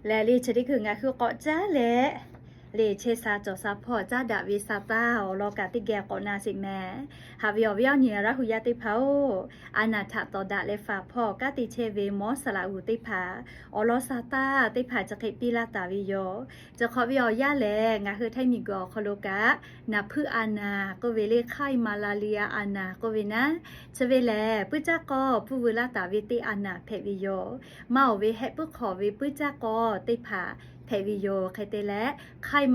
Lehˬ le chi teˇ hkui ngaˬ hui k'awꞈ caˉ leh, le chehˇ sha cawˬ sha hpawˇ caˉ daꞈ ve sa taˇ awˬ lawn kaꞈ teˇ geh k'awꞈ na sheˍ mehˍ. Haꞈ ve awˬ viˉ awˬ nyi Laˇ hu yaˇ teˇ hpaˍ-oˬ, a naˍ htaꞈ tawˍ daꞈ leh faˍ hpawˇ kanˉ te chehˇ ve mawˇ saˍ laꞈ g'uˬ teˇ hpaˍ, awˬ lawn sa taˇ teˇ hpaˍ chi hk'e piˇ laˇ taˍ ve yoˬ. Chi hk'awꞈ ve awˬ yanˇ lehˬ, ngaˬ hui Htaiˇ miˬguiˬ awˬ hk'aw lo kaꞈ, naˍ hpuiˇ a naˍ k'oˆ ve le hk'aiˇ malaria a naˍ k'oˆ ve naˉ, chi ve lehˬ puiˉ caˇ k'awˇ pfuhˇ veu laˇ taˍ ve teˇ a naˍ hpehꞈ ve yoˬ. Maˇ awˬ ve hehˆ puiˉ hk'awꞈ ve puiˉ caˇ k'awˇ teˇ hpaˍ hpehꞈ ve yoˬ. Hk'e te leh, hk'aiˇ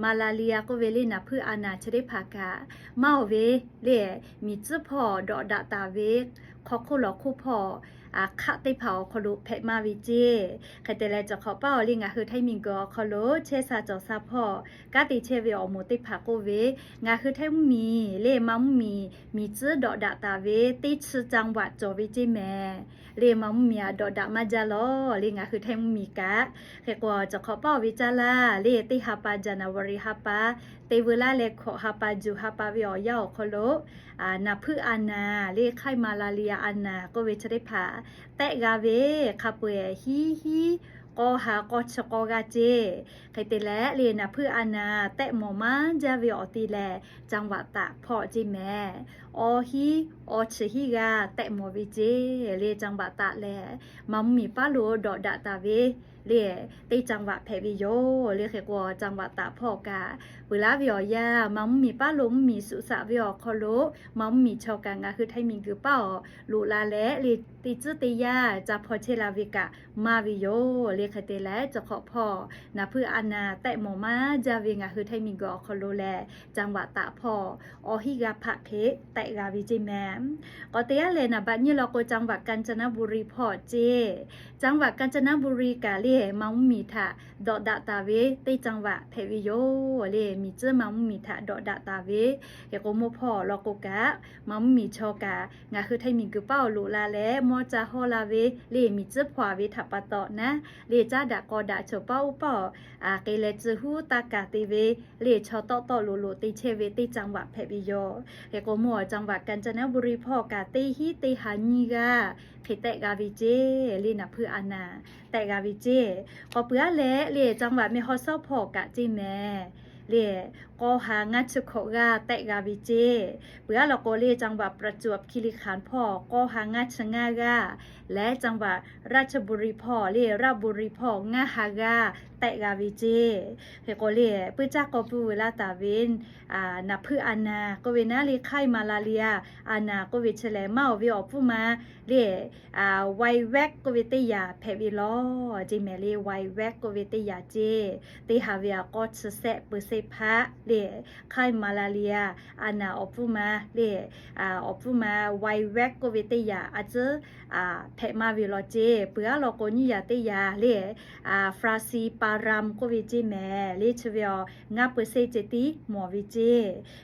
malaria k'oˆ ve le naˍ hpuiˇ a naˍ chi teˇ hpaˍ kaꞈ, maˇ awˬ ve le miˬ tcuhˉ hpawˇ dawꞈ daꞈ taˍ ve hk'aw hk'oˆ lawˬ hk'oˆ hpawˇ hk'aˆ teˇ hpaˍ awˬ hk'aw lo hpehꞈ maˇ ve ceˇ. Hk'e te leh, chi hk'awꞈ paˇ awˬ le ngaˬ hui Htaiˇ miˬguiˬ awˬ hk'aw lo chehˇ sha cawˬ sha hpawˇ kanˉ te chehˇ ve awˬ moˍ teˇ hpaˍ k'oˆ ve, ngaˬ hui Htaiˇ mvuhˇmiˬ le maˇ mvuhˇmiˬ miˬ tcuhˉ dawꞈ daꞈ taˍ ve teˇ chi จังหวัด cawˬ ve ceˇ mehˍ. Le maˇ mvuhˇmiˬ aꞈ dawꞈ daꞈ maˇ jaˇ lawˬ le ngaˬ hui Htaiˇ mvuhˇmiˬ kaꞈ. Hk'e k'o, chi hk'awꞈ paˇ awˬ ve caˇ laˇ le teˇ ha pa January ha pa te veu laˇ leh hkawꞈ ha pa juˬ ha pa ve awˬ yanˇ awˬ hk'aw lo, naˍ hpuiˇ a naˍ le hk'aiˇ malaria a naˍ k'oˆ ve chi teˇ hpaˍ tehˆ g'a ve hk'a peu-eˬ hiˉ hiˉ k'awˇ ha k'awˇ chi k'awˇ g'aˇ ceˇ. Hk'e te leh le naˍ hpuiˇ a naˍ tehˆ mawˬ maˇ jaˇ ve awˬ te lehˬ จังหวัดตาก hpawˇ ceˇ mehˍ. Awˇ hiˉ awˇ chi hiˉ g'aˇ tehˆ mawˬ ve ceˇ le จังหวัดตาก lehˬ, maˇ mvuhˇmiˬ paˉ lo dawꞈ daꞈ taˍ ve le teˇ จังหวัด hpehꞈ ve yoˬ le. Hk'e k'o, จังหวัดตาก hpawˇ kaꞈ peuˬ laˇ ve awˬ yanˇ, maˇ mvuhˇmiˬ paˉ lo mvuhˇmiˬ suhˍ saꞈ ve awˬ hk'aw lo, maˇ mvuhˇmiˬ chaw kaꞈ ngaˬ hui Htaiˇ miˬguiˬ paˉ awˬ loꞈ la leh le teˇ tcuhˉ teˇ yanˇ ca hpaw chehˇ la ve kaꞈ maˇ ve yoˬ le. Hk'e te leh, chi hk'awꞈ hpawˇ naˍ hpuiˇ a naˍ tehˆ mawˬ maˇ jaˇ ve ngaˬ hui Htaiˇ miˬguiˬ awˬ hk'aw lo lehˬ จังหวัดตาก hpawˇ awˇ hiˉ g'aˇ hpaˆ hk'e tehˆ g'a ve ceˇ mehˍ. K'awꞈ te yaˇ lehˬ, naˍ baꞈ nyiˇ law k'o จังหวัดกาญจนบุรี hpawˇ ceˇ. จังหวัดกาญจนบุรี kaꞈ le maˇ mvuhˇmiˬ htaꞈ dawꞈ daꞈ taˍ ve teˇ จังหวัด hpehꞈ ve yoˬ le. Miˬ tcuhˉ maˇ mvuhˇmiˬ htaꞈ dawꞈ daꞈ taˍ ve. Hk'e k'o, mawˇ hpawˇ law k'o kaꞈ, maˇ mvuhˇmiˬ chaw kaꞈ ngaˬ hui Htaiˇ miˬguiˬ paˉ awˬ loꞈ la leh mawˇ ca hawˇ la ve le miˬ tcuhˉ hpaw ve htaꞈ pa taw naˉ, le caˉ daꞈ k'aw daꞈ cawˬ paˉ oˇ paˉ awˬ k'e leh tcuh huˉ taˇ kaˍ te ve le chaw tawˆ tawˆ loꞈ loꞈ te chehˇ ve teˇ จังหวัด hpehꞈ ve yoˬ. Hk'e k'o, mawˇ จังหวัดกาญจนบุรี hpawˇ kaꞈ teˇ hiˉ teˇ ha nyiˇ g'aˇ hk'e tehˆ g'a ve ceˇ le naˍ hpuiˇ a naˍ tehˆ g'a ve ceˇ. K'awꞈ peuˬ aˉ leh le จังหวัดแม่ฮ่องสอน hpawˇ kaꞈ ceˇ mehˍ. Le k'awˇ ha ngaˇ chi hkawꞈ g'aˇ tehˆ g'a ve ceˇ. Peuˬ aˉ law k'o le จังหวัดประจวบคีรีขันธ์ hpawˇ k'awˇ ha ngaˇ chi ngaˇ g'aˇ leh จังหวัดราชบุรี hpawˇ le ราชบุรี hpawˇ ngaˇ ha g'aˇ tehˆ g'a ve ceˇ. Hk'e k'o le, puiˉ caˇ k'awˇ pfuhˇ veu laˇ taˍ ve naˍ hpuiˇ a naˍ k'oˆ ve naˉ le hk'aiˇ malaria a naˍ k'oˆ ve chi lehˬ, maˇ awˬ ve awˬ pfuhˇ ma le virus k'oˆ ve teˇ yanˇ hpehꞈ ve lawˬ ceˇ mehˍ. Le virus k'oˆ ve teˇ yanˇ ceˇ, teˇ ha ve aꞈ k'awˇ chi sehˆ เปอร์เซ็นต์ hpaˆ le hk'aiˇ malaria a naˍ awˬ pfuhˇ ma le awˬ pfuhˇ ma virus k'oˆ ve teˇ yanˇ a tcuhˉ hpehꞈ maˇ ve lawˬ ceˇ. Peuˬ aˉ law k'o nyiˇ yanˇ teˇ yanˇ le falciparum k'oˆ ve ceˇ mehˍ. Le chi ve aˬ ngaˇ เปอร์เซ็นต์ ceh tiˉ mawˬ ve ceˇ.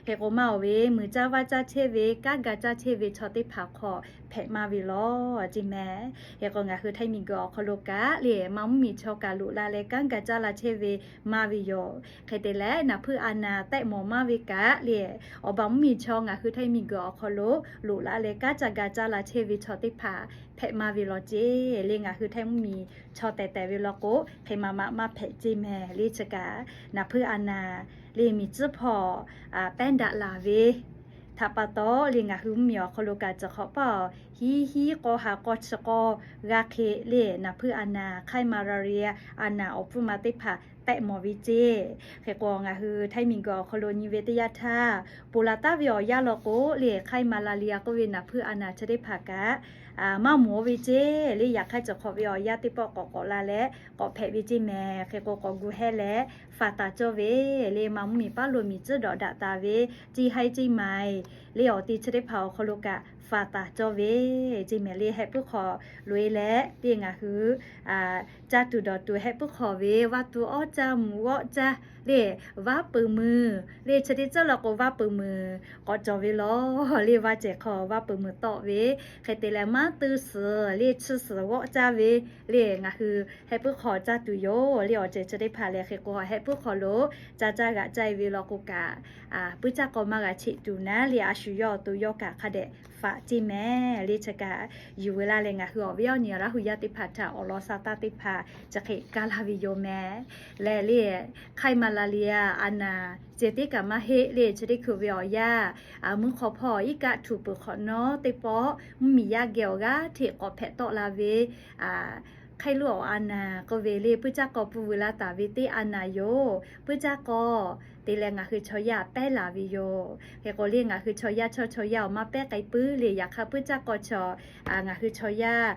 Hk'e k'o, maˇ awˬ ve muiˬ caˇ vaˇ caˇ chehˇ ve, kanˉ ga caˇ chehˇ ve chaw teˇ hpaˍ hk'aw hpehꞈ maˇ ve lawˬ ceˇ mehˍ. Hk'e k'o, ngaˬ hui Htaiˇ miˬguiˬ awˬ hk'aw lo kaꞈ le maˇ mvuhˇmiˬ chaw kaꞈ loꞈ la leh kanˉ ga caˇ la chehˇ ve maˇ ve yoˬ. Hk'e te leh, naˍ hpuiˇ a naˍ tehˆ mawˬ maˇ ve kaꞈ le awˬ baˬ mvuhˇmiˬ chaw ngaˬ hui Htaiˇ miˬguiˬ awˬ hk'aw lo loꞈ la leh kanˉ ca ga caˇ la chehˇ ve chaw teˇ hpaˍ hpehꞈ maˇ ve lawˬ ceˇ. Le ngaˬ hui Htaiˇ mvuhˇmiˬ chaw tehˬ tehˬ ve law k'o, hk'e maˍ maꞈ maˇ hpehꞈ ceˇ mehˍ. Le chi kaꞈ naˍ hpuiˇ a naˍ le miˬ tcuhˉ hpaw pehˉ daꞈ laˬ ve htaꞈ pa taw le ngaˬ hui mvuhˇmiˬ awˬ hk'aw lo kaꞈ cawˬ hk'awꞈ paˇ hiˉ hiˉ k'awˇ ha k'awˇ chi k'awˇ g'aˇ hk'e le naˍ hpuiˇ a naˍ hk'aiˇ malaria a naˍ awˬ pfuhˇ ma teˇ hpaˍ tehˆ mawˬ ve ceˇ. Hk'e k'o, ngaˬ hui Htaiˇ miˬguiˬ awˬ hk'aw lo nyi ve teˇ yanˇ htaˇ, ponˬ laˬ taˍ ve awˬ yanˇ law k'o le hk'aiˇ malaria k'oˆ ve naˍ hpuiˇ a naˍ chi teˇ hpaˍ kaꞈ maˇ mawˬ ve ceˇ. Le yaꞈ hk'aˇ cawˬ hk'awꞈ ve awˬ yanˇ teˇ pawˆ k'awꞈ k'awꞈ la leh k'awꞈ hpehꞈ ve ceˇ mehˍ. Hk'e k'o, k'awꞈ gu hehˇ leh faˍ taˍ cawˇ ve le maˇ mvuhˇmiˬ paˉ lo miˬ tcuhˉ dawꞈ daꞈ taˍ ve ceˇ haiˉ ceˇ maiˍ le awˬ te chi teˇ hpaˍ awˬ hk'aw lo kaꞈ faˍ taˍ cawˇ ve ceˇ mehˍ. Le hehˆ puiˉ hk'awꞈ loꞈ e leh le ngaˬ hui caˇ tuˬ dawˬ tuˬ hehˆ puiˉ hk'awꞈ ve vaˇ tuˬ awˉ caˇ mvuhˬ g'awˆ caˇ le vaˉ peuˬ muiˬ le chi teˇ tcuhˉ law k'o vaˉ peuˬ muiˬ k'awꞈ cawˬ ve lawˬ. Le vaˇ cehˬ hk'aw vaˉ peuˬ muiˬ tawˆ ve hk'e te leh teˇ suhˍ le chi suhˍ g'awˆ caˇ ve le ngaˬ hui heh puiˉ hk'aw caˇ tuˬ yoˬ le. Awˬ ceuˬ chi teˇ hpaˍ lehˬ hk'e k'o heh puiˉ hk'aw lo ca caˇ g'aꞈ caˇ e ve law k'o kaꞈ, puiˉ caˇ k'aw maˇ g'a cheꞈ tuˬ naˉ le a shu yawˇ awˬ to yawˇ kaꞈ hk'a dehꞈ faꞈ ceˇ mehˍ le. Chi kaꞈ yuˬ ve laˇ leh ngaˬ hui awˬ viˉ awˬ nyi Laˇ hu yaˇ teˇ hpaˍ htaꞈ awˬ lawn sha taˇ teˇ hpaˍ chi hk'e kaˇ laˇ ve yoˬ mehˍ. Lehˬ le, hk'aiˇ ma la le a, a naˍ ceh tiˉ kaꞈ maˇ heˆ le. Chi teˇ hkui ve awˬ yanˇ, mvuhˇ hk'aw hpawˇ iˉ kaˆ htuꞈ peuˬ hk'awꞈ nawˉ teˇ pawˆ mvuhˇ miˬ yaˇ geh awˬ g'aˇ hteꞈ k'awꞈ hpehꞈ tawˆ la ve hk'aiˇ loˇ awˬ a naˍ k'oˆ ve le, puiˉ caˇ k'aw pun vuiˬ la taˍ ve teˇ a naˍ yoˬ. Puiˉ caˇ k'aw te leh ngaˬ hui chaw yaˇ pehˉ laˬ ve yoˬ. Hk'e k'o le ngaˬ hui chaw yaˇ chaw chaw yaˇ awˬ maˇ pehˉ k'ai puiˉ le. Yaꞈ hk'aˇ puiˉ caˇ k'aw chaw ngaˬ hui chaw yaˇ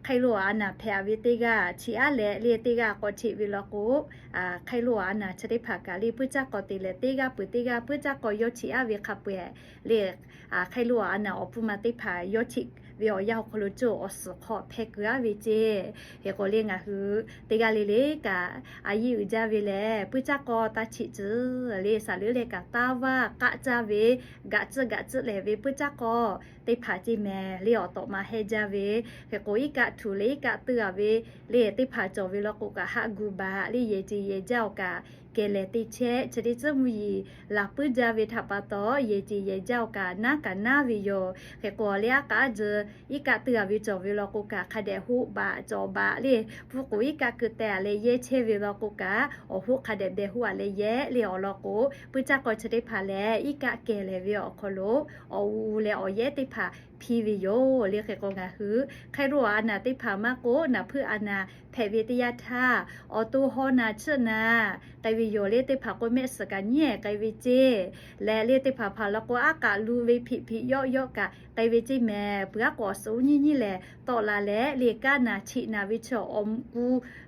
hk'aiˇ loˇ awˬ a naˍ hpehꞈ ve teˇ g'aˇ chiˇ aˉ leh le, teˇ g'aˇ k'awꞈ cheꞈ ve law k'o, hk'aiˇ loˇ awˬ a naˍ chi teˇ hpaˍ kaꞈ le puiˉ caˇ k'aw te leh teˇ g'aˇ peuˬ teˇ g'aˇ puiˉ caˇ k'aw yawˇ chiˇ aˉ ve hk'a peu-eˬ le, hk'aiˇ loˇ awˬ a naˍ awˬ pun ma teˇ hpaˍ yawˇ cheꞈ ve awˬ yanˇ awˬ hk'aw lo cawˬ awˬ suhˍ hk'aw hpehꞈ kuiˬ aˉ ve ceˇ. Hk'e k'o le ngaˬ hui teˇ g'aˇ le le kaꞈ a yiˇ uiˍ jaˇ ve lehˬ, puiˉ caˇ k'aw taˇ cheꞈ tcuh le, saˍ leuˉ leh kaꞈ taˇ vaˇ k'aˆ caˇ ve, gaꞈ tcuhˆ gaꞈ tcuhˆ lehˬ ve puiˉ caˇ k'aw teˇ hpaˍ ceˇ mehˍ le awˬ tawꞈ ma hehˇ jaˇ ve. Hk'e k'o iˉ kaˆ htuꞈ leh iˉ kaˆ teuˇ a ve le teˇ hpaˍ cawˬ ve law k'o kaꞈ haˆ gu baꞈ le yehˬ ceˬ yehˬ jaˇ awˬ kaꞈ kehˬ lehˍ teˇ chehˇ chi teˇ tcuhˉ mvuhˇ yeˬ laˬ puiˉ jaˇ ve htaꞈ pa taw yehˬ ceˬ yehˬ jaˇ awˬ kaꞈ naˉ kaꞈ naˉ ve yoˬ. Hk'e k'o le aˉ k'aˉ jeh iˉ kaˆ teuˇ a ve cawˬ ve law k'o kaꞈ hk'a dehꞈ hoˆ baꞈ cawˬ baꞈ le, pfuhˇ k'oˍ iˉ kaˆ keu teh a leh yehˇ chehˇ ve law k'o kaꞈ awˬ hoˆ hk'a dehꞈ deh hoˆ a leh yehˇ le awˬ lawn k'o, puiˉ caˇ k'aw chi teˇ hpaˍ lehˬ iˉ kaˆ kehˬ lehˍ ve awˬ hk'aw lo awˬ u leh awˬ yehˉ teˇ hpaˍ hpiˇ ve yoˬ le. Hk'e k'o ngaˬ hui hk'aiˇ loˇ a naˍ teˇ hpaˍ maˇ k'oˆ, naˍ hpuiˇ a naˍ hpehꞈ ve teˇ yanˇ htaˇ, awˬ to haw naˍ chiˆ naˍ k'ai ve yoˬ le. Teˇ hpaˍ k'o mehˆ suhˍ kaꞈ nyiˉ ehˍ k'ai ve ceˇ. Lehˬ le teˇ hpaˍ hpaˍ law k'o aˉ k'aꞈ lu ve hpiꞈ hpiꞈ yawˆ yawˆ kaꞈ k'ai ve ceˇ mehˍ. Peuˬ aˉ k'o awˬ suhˍ uˉ nyiˇ nyiˇ lehˬ tawˆ la leh le kaˇ naˍ cheꞈ naˍ ve chaw awˬ ku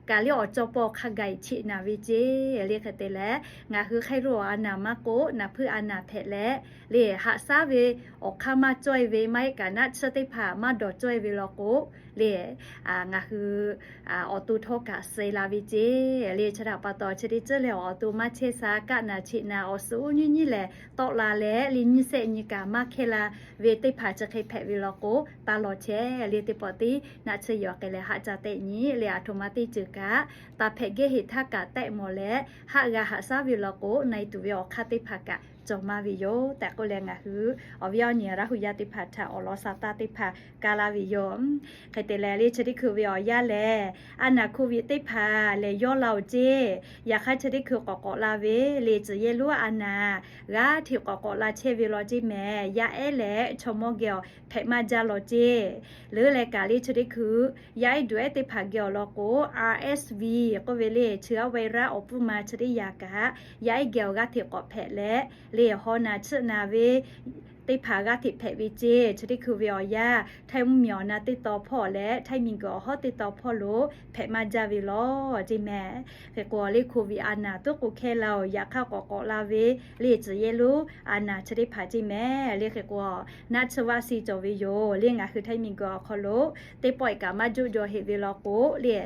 kaꞈ le awˬ cawˇ pawˇ hk'a gaˬ cheꞈ naˍ ve ceˇ le. Hk'e te leh ngaˬ hui hk'aiˇ loˇ a naˍ maˇ k'oˆ, naˍ hpuiˇ a naˍ hpehꞈ leh le haꞈ shaˉ ve awˬ hk'aˇ maˇ cawˇ e ve maˇ heˆ kaꞈ naˆ tsuhˇ teˇ hpaˍ maˇ dawˬ cawˇ e ve law k'o le ngaˬ hui awˬ to htawˇ kaꞈ suh la ve ceˇ le. Chi htaꞈ pa taw chi teˇ ceuˬ lehˬ awˬ to maˇ chehˇ sha kaˇ naˍ cheꞈ naˍ awˬ suhˍ uˉ nyiˇ nyiˇ lehˬ tawˆ la leh le nyiˇ sehˆ nyi kaꞈ maˇ hkehˇ la ve teˇ hpaˍ chi hk'e hpehꞈ ve law k'o taˇ lawˬ chehˇ le. Teˇ pawˆ tiˉ naˆ tsuhˇ yaw k'ai leh haˆ ca tehˆ nyi le aˬ htoꞈ ma teˇ ceuˬ kaꞈ taˍ hpehꞈ gehˇ heˍ htaˇ kaꞈ tehˆ mawˬ leh haˆ g'a haꞈ shaˉ ve law k'o na e tuˬ ve awˬ hk'aˇ teˇ hpaˍ kaꞈ cawˬ maˇ ve yoˬ tehꞈ k'oˆ leh ngaˬ hui awˬ viˉ awˬ nyi Laˇ hu yaˇ teˇ hpaˍ htaꞈ awˬ lawn sha taˇ teˇ hpaˍ kaˇ laˇ ve yoˬ. Hk'e te leh le chi teˇ hkui ve awˬ yanˇ lehˬ a naˍ hko viꞈ teˇ hpaˍ lehˬ yawˇ la oˬ ceˇ. Yaꞈ hk'aˇ chi teˇ hkui k'awꞈ k'awꞈ la ve le tcuhˬ yehˇ lonˉ a naˍ g'aˇ hteꞈ k'awꞈ k'awꞈ la chehˇ ve law ceˇ mehˍ. Yaˇ ehˉ leh chaw mawˇ geh awˬ hpehꞈ maˇ jaˇ law ceˇ. Leuˉ leh kaꞈ le chi teˇ hkui yaˇ ehˉ duˬ ehˉ teˇ hpaˍ geh awˬ lawn k'o, RSV k'oˆ ve le chi g'aˇ virus awˬ pfuhˇ ma chi teˇ yaꞈ kaꞈ yaˇ ehˉ geh awˬ g'aˇ hteꞈ k'awꞈ hpehꞈ leh le haw naˍ chiˆ naˍ ve teˇ hpaˍ g'aˇ hteꞈ hpehꞈ ve ceˇ. Chi teˇ hkui ve awˬ yanˇ htaiˇ mvuhˇ miˬ awˬ na teˇ taw hpawˇ leh htaiˇ miˬ guiˬ awˬ hawˉ teˇ taw hpawˇ lo hpehꞈ maˇ jaˇ ve law ceˇ mehˍ. Hk'e k'o le hko viꞈ a naˍ tuˉ k'o hkehˇ la oˬ. Yaꞈ hk'aˇ k'awꞈ k'awꞈ la ve le tcuhˬ yehˇ lonˉ a naˍ chi teˇ hpaˍ ceˇ mehˍ. Le hk'e k'o naˆ tsuhˇ vaˆ si cawˬ ve yoˬ. Le ngaˬ hui htaiˇ miˬ guiˬ awˬ hk'aw lo teˇ pawˆ e kaꞈ maˇ juˆ jaw heꞈ ve law k'o le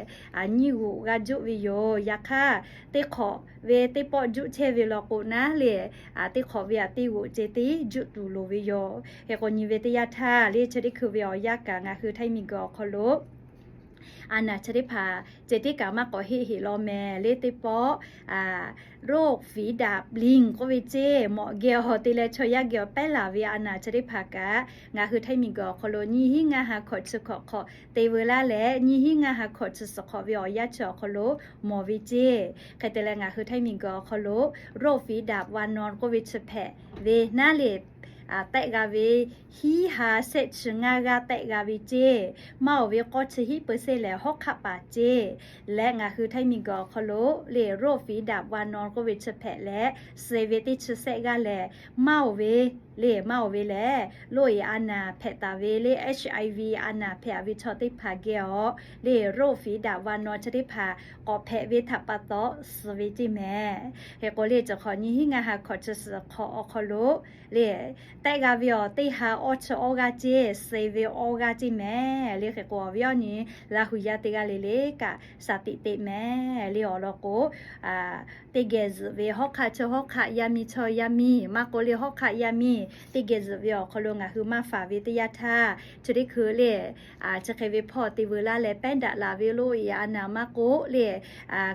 nyiˇ g'uꞈ g'a juˆ ve yoˬ. Yaꞈ hk'aˇ teˇ hk'awꞈ ve teˇ pawˆ juˆ chehˇ ve law k'o naˉ le teˇ hk'awꞈ ve aꞈ teˇ g'uꞈ ceh tiˉ juˆ tuˬ loˍ ve yoˬ. Hk'e k'o nyi ve teˇ yanˇ htaˇ le chi teˇ hkui ve awˬ yanˇ kaꞈ ngaˬ hui htaiˇ miˬ guiˬ awˬ hk'aw lo a naˍ chi teˇ hpaˍ ceh tiˉ kaꞈ maˇ k'awꞈ heˆ heˆ law mehˍ. Le teˇ pawˆ โรคฝีดาษลิง k'oˆ ve ceˇ mawꞈ geh awˬ te leh chaw yaˇ geh awˬ pehˉ laˬ ve a naˍ chi teˇ hpaˍ kaꞈ ngaˬ hui htaiˇ miˬ guiˬ awˬ hk'aw lo nyiˇ hinˉ ngaˇ ha hkawꞈ chi hkawꞈ hk'awꞈ te veu laˇ leh nyiˇ hinˉ ngaˇ ha hkawꞈ chi suhˍ hk'awꞈ ve awˬ yanˇ chi awˬ hk'aw lo mawˬ ve ceˇ. Hk'e te leh ngaˬ hui htaiˇ miˬ guiˬ awˬ hk'aw lo โรคฝีดาษวานอน k'oˆ ve chi hpehꞈ ve naˉ le tehˆ g'a ve hiˉ ha shehˆ chi ngaˇ g'aˇ tehˆ g'a ve ceˇ. Maˇ oˬ ve k'awˇ chi hiˉ เปอร์เซ็นต์ lehˬ hawˉ hk'aˆ paˍ ceˇ. Leh ngaˬ hui htaiˇ miˬ guiˬ awˬ hk'aw lo le โรคฝีดาษวานอน k'oˆ ve chi hpehꞈ leh suh ve teˇ chi shehˆ g'aˇ lehˬ maˇ oˬ ve le maˇ oˬ ve lehˬ loˇ e a naˍ hpehꞈ taˍ ve le HIV a naˍ hpehꞈ ve chaw teˇ hpaˍ geh awˬ le โรคฝีดาษวานอน chi teˇ hpaˍ k'awꞈ hpehꞈ ve htaꞈ pa taw suh ve ceˇ mehˍ. Hk'e k'o le chi hk'awꞈ nyiˇ hinˉ ngaˇ ha hkawꞈ chi suhˍ hk'awꞈ awˬ hk'aw lo le tehˆ g'a ve awˬ teˇ ha awˇ chi awˇ g'aˇ ceˇ, suh ve awˇ g'aˇ ceˇ mehˍ le. Hk'e k'o, awˬ viˉ awˬ nyi Laˇ hu yaˇ teˇ g'aˇ le le kaꞈ shaˍ tiꞈ teꞈ mehˍ le. Awˬ lawn k'o, teˇ geh zuhꞈ ve hawˉ hk'aˆ chi hawˉ hk'aˆ, yaˇ miˇ chi yaˇ miˇ, maˇ k'oˆ le hawˉ hk'aˆ yaˇ miˇ teˇ geh zuhꞈ ve awˬ hk'aw lo ngaˬ hui maˇ faˍ ve teˇ yanˇ htaˇ, chi teˇ hkui le chi hk'e ve hpawˇ te veu laˇ leh pehˉ daꞈ laˬ ve lo e a naˍ maˇ k'oˆ le,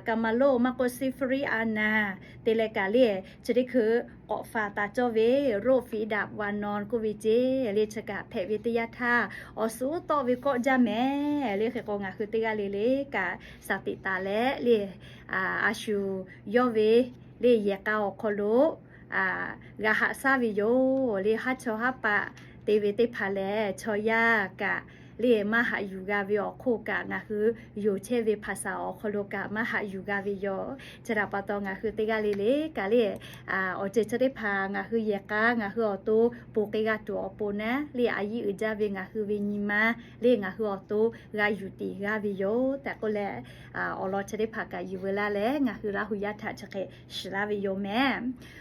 kaˍ maˍ lo maˇ k'oˆ, syphilis a naˍ te leh kaꞈ le, chi teˇ hkui k'awꞈ faˍ taˍ cawˇ ve โรคฝีดาษวานอน k'oˆ ve ceˇ le, chi kaꞈ hpehꞈ ve teˇ yanˇ htaˇ, awˬ suhˉ tawˆ ve kawˆ jaˇ mehˍ le. Hk'e k'o, ngaˬ hui teˇ g'aˇ le le kaꞈ shaˍ tiꞈ taˍ leh le, a shu yawˇ ve le yehˬ k'a awˬ hk'aw lo g'a haꞈ shaˉ ve yoˬ le. Haˉ chaw haˉ paˆ te ve teˇ hpaˍ lehˬ, chaw yaˇ kaꞈ le maˇ haꞈ yuˬ g'a ve awˬ hk'oˆ kaꞈ, ngaˬ hui yonˍ chehˇ ve hpaˍ saˍ awˬ hk'aw lo kaꞈ maˇ haꞈ yuˬ g'a ve yoˬ. Chi htaꞈ pa taw, ngaˬ hui teˇ g'aˇ le le kaꞈ le, awˬ ceuˬ chi teˇ hpaˍ ngaˬ hui yehˬ k'a ngaˬ hui awˬ to ponˬ k'ai g'a tuˬ awˬ pon naˉ le, a yiˇ uiˍ jaˇ ve ngaˬ hui ve nyi ma le ngaˬ hui awˬ to g'a yuˬ tiˍ g'a ve yoˬ tehꞈ k'oˆ leh, awˬ lawn chi teˇ hpaˍ kaꞈ yuˬ veu laˇ leh ngaˬ hui Laˇ hu yaˇ htaꞈ chi hk'e shiˍ laˇ ve yoˬ mehˍ.